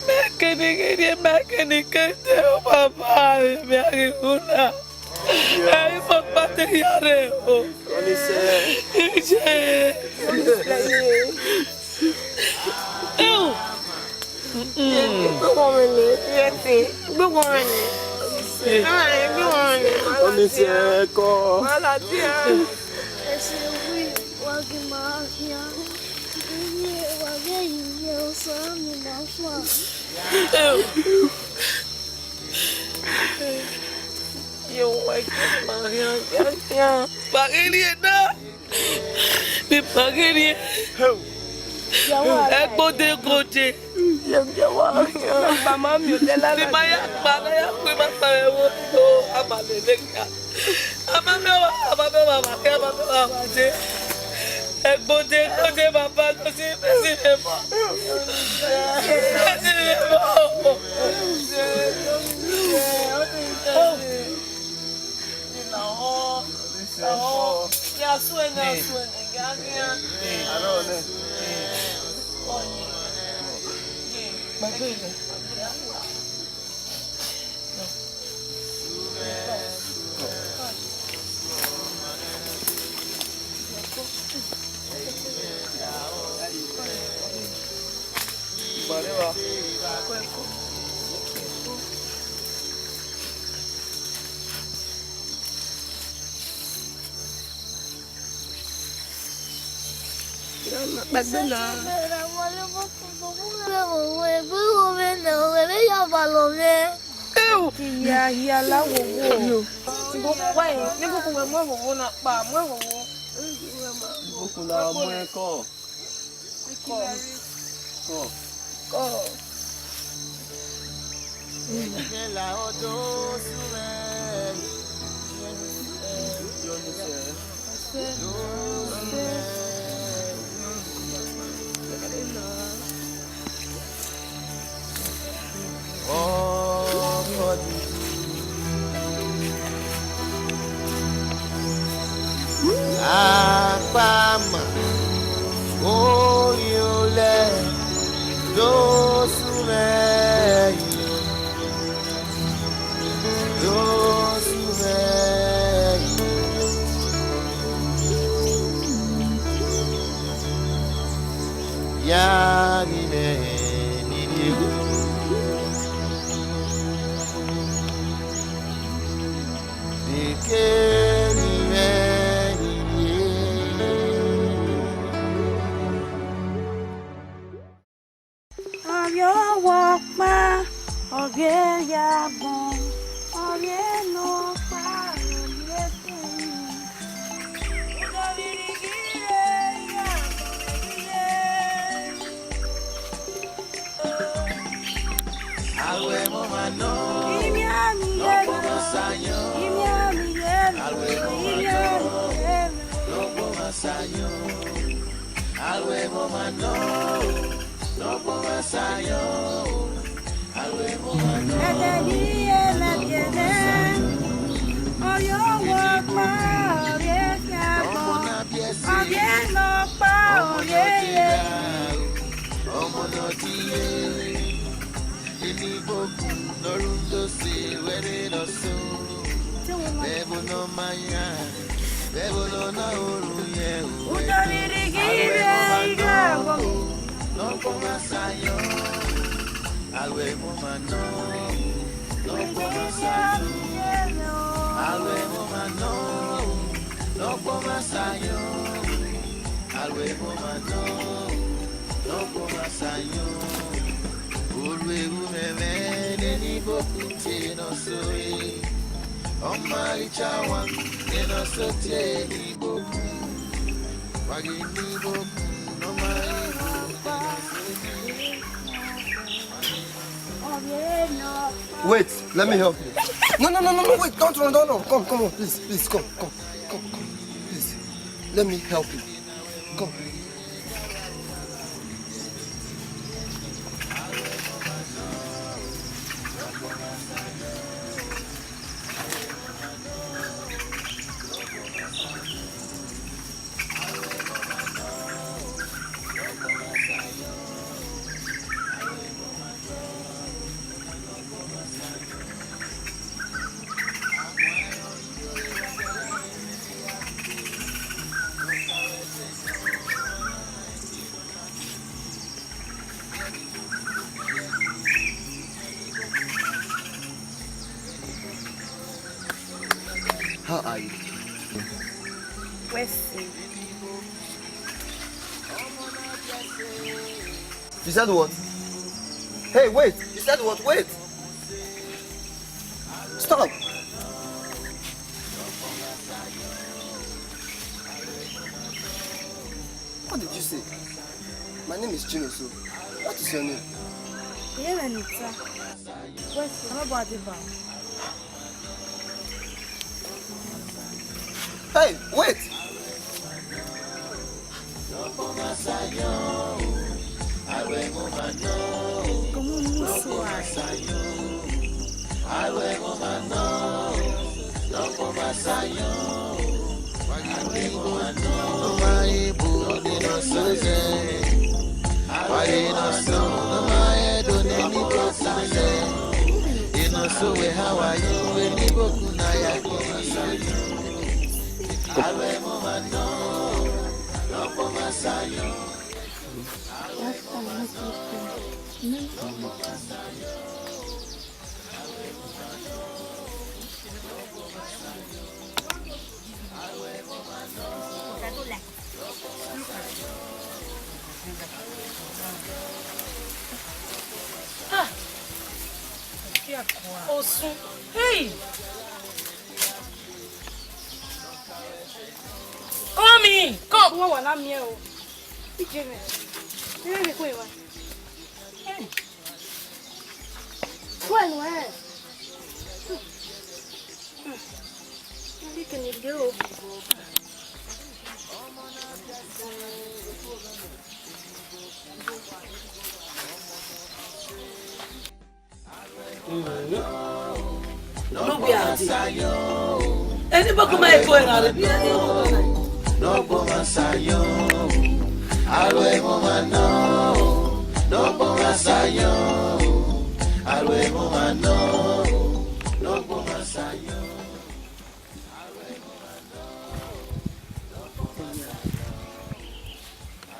Mẹ kene ghe, mẹ kene ke te o baba, mẹ a ghi ru na. Ẹ i fo kpate ya rre o. Iye. Eo. Gbogbo mwẹ nẹ, iye te. Gbogbo mwẹ nẹ. Ah, gbogbo mwẹ nẹ. Ọnisi ẹkọ. Wàhálà díẹ̀. Ẹ ṣe wí, wa ghi ma khian. Iye, wa ghi ye, Osa mi ma fa. Ye wa ghi ma khian, khian, khian. Wa ghi rhie na. Mi ma ghi rhie. Ẹgbode gode. Ba ma miẹn odẹ lala. Ti ma ya kpa na ya kpe ma kpa ẹvbo. O, a ma lele ka. A ma miẹn ọmwa, a ma miẹn ọmwa, a ma miẹn ọmwa, a ma dee. Ẹgbode gode, baba, do si, si vbe mọ. Si vbe mọ. Ya suẹn, ya suẹn, ya ghian. Kpẹgbe na. Ẹu. Hia, hia la wowo. Yo. Wa, ne buku wẹ mu ẹvbo na kpa, mu ẹvbo. Buku la mu ẹko. Kọ. Kọ. Akpama, oriolẹ, dosunmẹ yo, dosunmẹ yo. Ya ghi nẹ nene egbe. Eke ni mwẹ ni ye. Ovbi owa ọkpa, ovbi eyagbọn, ovbi enọkpa, ovbi ekhunmwu. Udo vbe irhighiri ya gọmọ vbe iye. Aro ẹmwẹ ọmwa nọ, imian ni ye nọ, imian ni ye nọ, imian ni ye nọ. Aro ẹmwẹ ọmwa nọ, nọkpọ ọmwa sa yọ. Aro ẹmwẹ ọmwa nọ. Ẹdẹ ni ẹ na biẹ nẹ, ovbi owa ọkpa, ovbi eyagbọn, ovbi enọkpa, ovbi ekhunmwu. Ọmọ ne ọ tie, eni gboku ne ọ ru ndo se wẹ rre nọ so. Vbe ẹvbo ne ọ ma yan, vbe ẹvbo ne ọ na ru yẹn o. Udo vbe irhighiri ya gọmọ. Nọkpọ ọmwa sa yọ, aro ẹmwẹ ọmwa nọ. Nọkpọ ọmwa sa yọ, aro ẹmwẹ ọmwa nọ. Nọkpọ ọmwa sa yọ, aro ẹmwẹ ọmwa nọ. Nọkpọ ọmwa sa yọ. Orueru mwẹ mwẹ, nene igboku tie nọ so e. Ọmaricha wa, nene ọ so tie ne igboku. Wa ghi ne igboku, ne ọ ma igboku. Wait, let me help you. No, no, no, no, no, wait, don't run, don't run. Come, come on, please, please, come, come, come, come, please. Let me help you. Come. How are you? Wesi. You said what? Hey, wait! You said what? Wait! Stop! What did you say? My name is Chinonso. What is your name? Iye mwẹ Nita. West, I'm about to bow. Hey, wait! Come on, move forward. Ah! Osun. Hey! Come in, come. Wọ́n wà lámìí ẹ̀ o. Ìjẹ́ rẹ̀. Ẹ rẹ̀ kó ìwà. Hey! Well, well. Ndị kene gị o. Lugbe ade. Eni boko ma eko era re bi eni wo.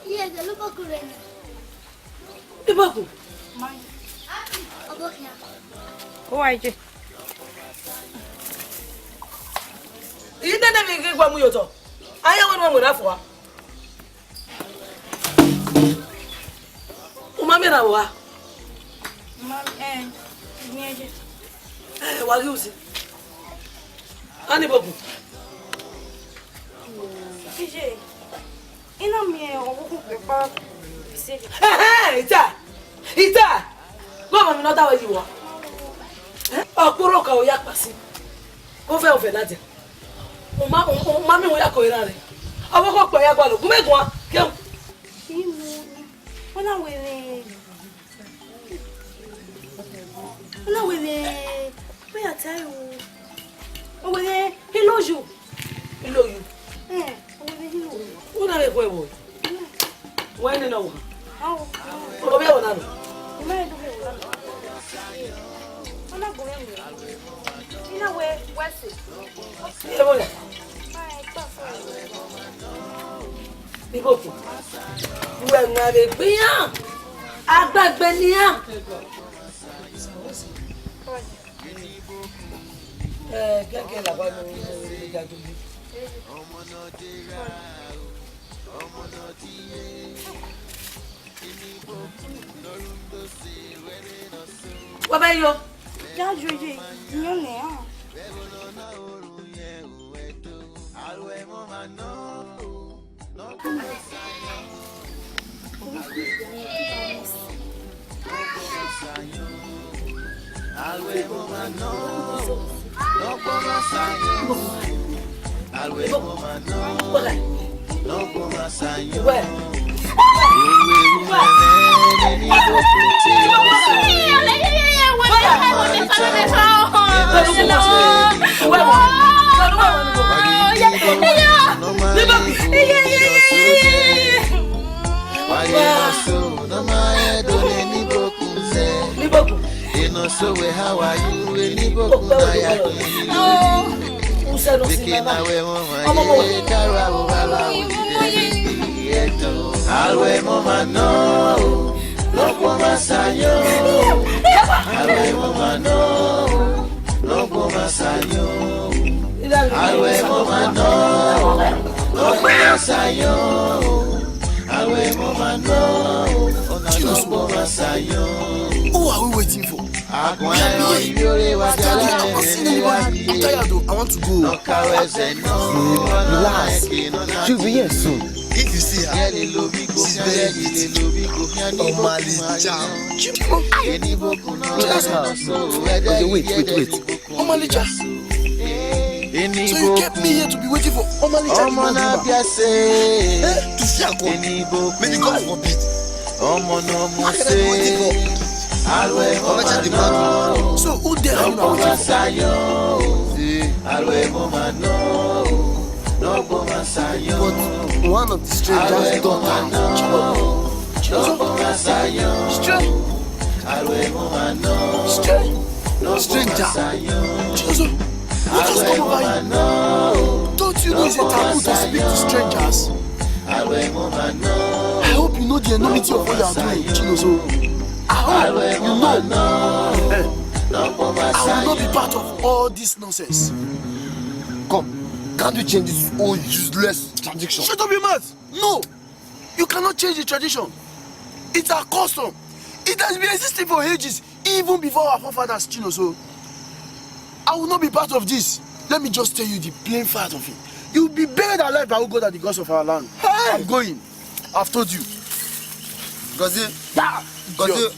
Iye, de lu boko rẹ na. Iboku. Ọbọ khian. Uwa je. Ine ne vbe ghi gua mu ye otọ. Aye wẹ ne uwẹ mu na fua. U ma miẹn na vbe owa? Ma, eh, miẹn je. Eh, wa ghi usi. Ani Iboku. Iye, I na miẹn ọvbokhan kpekpa iseri. Ẹhẹn, ita, ita, gọmọ mi ne ọ da wẹ yi wa. Ọkpọrọ ka ọ ya kpasi, ovẹ ovẹ ladian. U ma, u ma miẹn ya ko eran rẹ. Ọvbokhan kpẹ ya gualọ, gu mẹ guan, ke. Inu, ọ na wẹ rẹ. Ọ na wẹ vbe, vbe ya tae o. Ọ wẹ vbe, he love you. He love you. Eh, ọ wẹ vbe he love you. Una vbe khuẹ vbọ? Wẹ nene owa. Ao. Ọ vbe ẹvbo na nọ? Ima do vbe ẹvbo na. Ọ na gbẹn mwẹ. I na wẹ, wẹ sẹ. Ẹvbo na. Ma ẹ ta fo. Iboku, uwẹ mwa vbe egbe iran, agbagbe ne iran. Ẹ, gẹgẹ la wa nu, ga dugbe. Wa vbe yo. Ya yo ye, yan nẹ, ah. Iboku. Ọmọ ọmọ wẹ. Who are we waiting for? We are here. Stanley, I've not seen anybody. I'm tired though. I want to go. Relax. She'll be here soon. If you see her, she's very pretty. Omalicha. Check her out. Okay, wait, wait, wait. Omalicha. So you kept me here to be waiting for Omalicha? Eh? To see her come? May the gods forbid. How can I be waiting for Omalicha the mad woman? So who the hell you are waiting for? But one of the strangers don't come. Stranger. Stranger. What has come over you? Don't you know it's a taboo to speak to strangers? I hope you know the enormity of what you are doing, Chinozo. I hope you know. I will not be part of all this nonsense. Come, can't you change this old useless tradition? Shut up your mouth! No! You cannot change the tradition. It's our custom. It has been existing for ages, even before our forefathers, Chinozo. I will not be part of this. Let me just tell you the plain fact of it. You will be buried alive by who God and the gods of our land. Hey! I'm going. I've told you. Gozie. Yeah, Gozie. Idiot.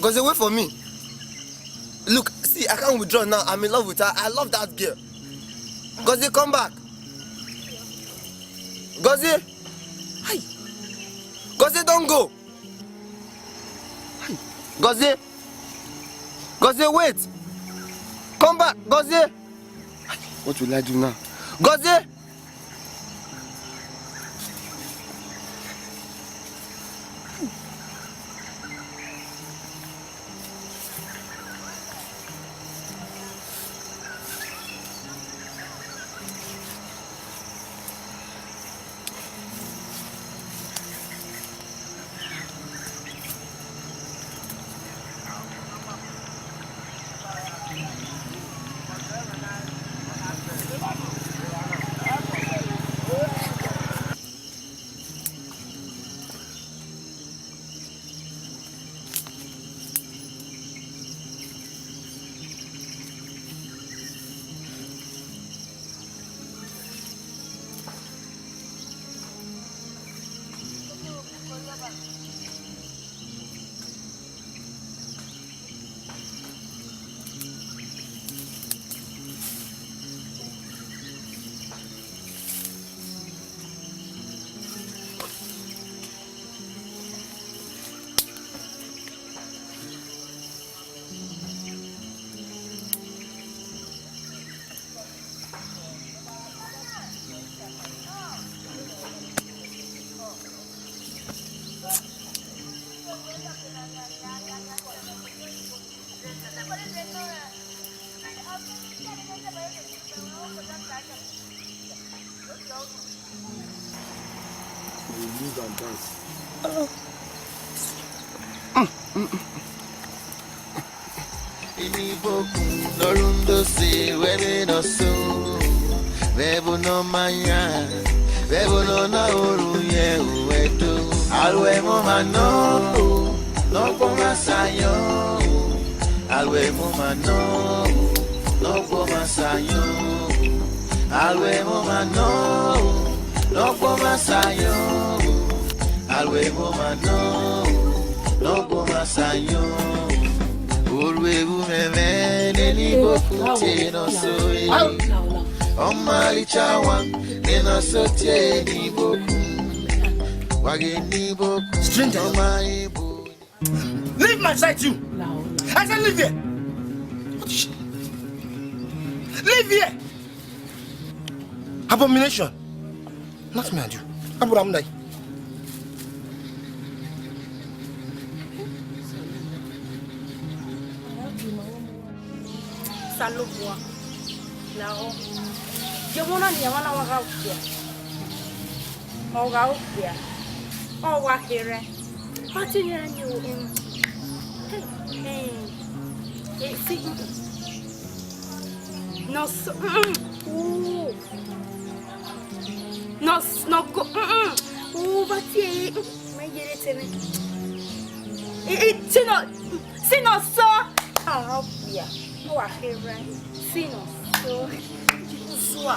Gozie, wait for me. Look, see, I can't withdraw now. I'm in love with her. I love that girl. Gozie, come back. Gozie. Hi. Gozie, don't go. Hi. Gozie. Gozie, wait. Come back, Gozie. What will I do now? Gozie. Use and dance. Eni bokun lọrun do se wẹvbe nọ so, vbe ẹvbo nọ ma yan, vbe ẹvbo nọ na oru yẹn ru ẹdo. Aro ẹmwẹ ọmwa nọ, nọ kpọnmwẹ asayan. Aro ẹmwẹ ọmwa nọ, nọ kpọnmwẹ asayan. Aro ẹmwẹ ọmwa nọ, nọ kpọnmwẹ asayan. Aro ẹmwẹ ọmwa nọ, nọ kpọnmwẹ asayan. Oruevbumwẹmwẹ ne eni bokun tie nọ so e. Ọmalicha wa ne nọ so tie eni bokun. Wa ghe eni bokun. Stranger. Ọmwa ebo. Leave my side, you. I said leave here. What is she? Leave here. Abomination. Not me and you. Abraham die. Osanobua. Lahọ. Ye emọ na ne iran na wa gha okpia. Ọ gha okpia. Ọ wa kherẹ. Ọ te yẹrẹ ni o, em. Em. Eh, si, mm. Nọ so, mm, mm. Ooh. Nọ s-, nọ go, mm, mm. Ooh, va tie, mm, mẹ yere te mwẹ. Eh, eh, si nọ, si nọ so. Ah, okpia. Ọ wa kherẹ. Si nọ so. Usua.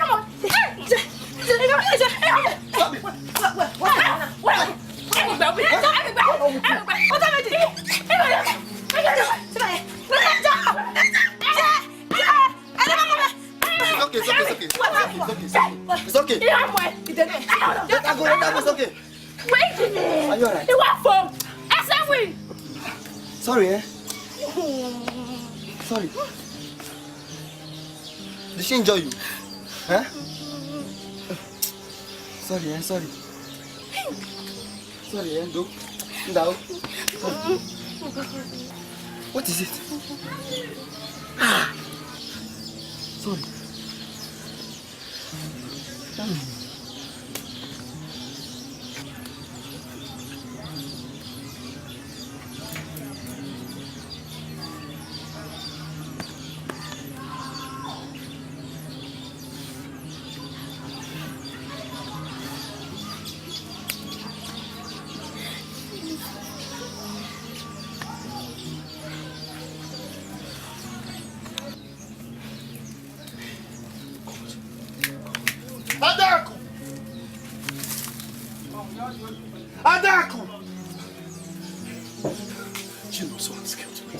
It's okay, it's okay, it's okay. It's okay, it's okay, it's okay. It's okay. Let her go, let her go, it's okay. Are you alright? Sorry, eh? Sorry. Did she injure you? Huh? Sorry, eh? Sorry. Sorry, eh? Do. Ndao. What is it? Ah! Sorry. Adaku! Adaku! Chinonso has killed me.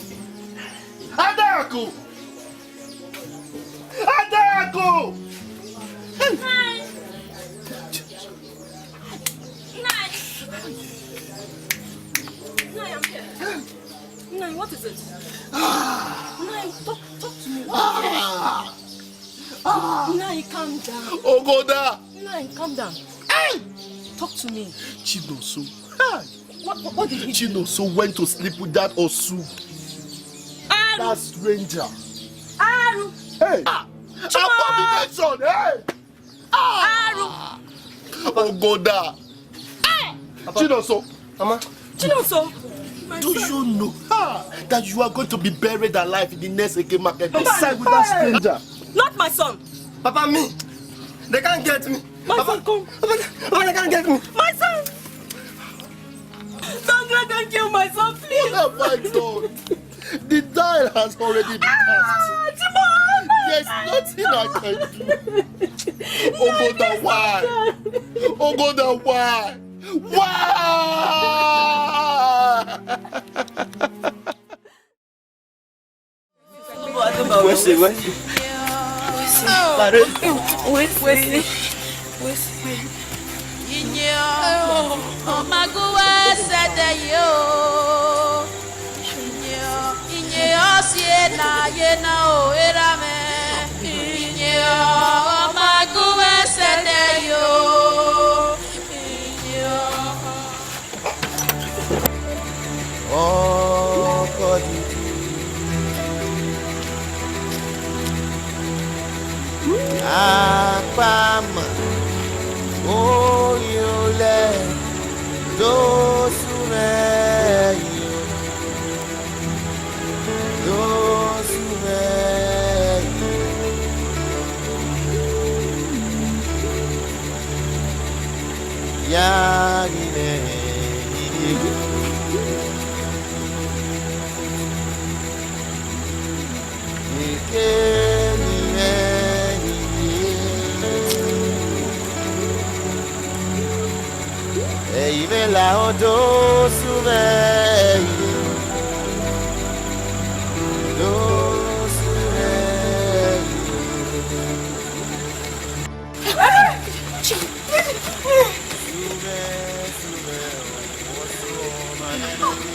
Adaku! Adaku! Nine! Nine! Nine, I'm here. Nine, what is it? Nine, talk, talk to me. What is it? Nine, calm down. Ogoda! Nine, calm down. Hey! Talk to me. Chinonso. Hey! What, what, what did he do? Chinonso went to sleep with that Osu. Aru. That stranger. Aru. Hey! Ah! Abomination! Hey! Ah! Aru. Ogoda. Chinonso. Mama. Chinonso. Do you know, ah, that you are going to be buried alive in the next Eke market? Papa, inside with that stranger. Not my son. Papa, me. They can't get me. My son, come. Papa, Papa, they can't get me. My son. Don't let them kill my son, please. What have I done? The time has already passed. Ah, Timon! There's nothing I can do. Ogoda, why? Ogoda, why? Why? Wesi, Wesi. Pare. Wesi. Wesi. Inye ọma gu wẹ sẹdẹ yo. Inye, inye ọ si ena ye na o, erha mwẹ. Inye ọma gu wẹ sẹdẹ yo. Inye ọma. Ọkọ dudu. Akpama, oyolẹ, dosu mwẹ yo, dosu mwẹ yo. Ya ghi mwẹ dede. Eke ni mwẹ dede. Ẹi mwẹ lahọ dosu mwẹ yo. Dosu mwẹ yo.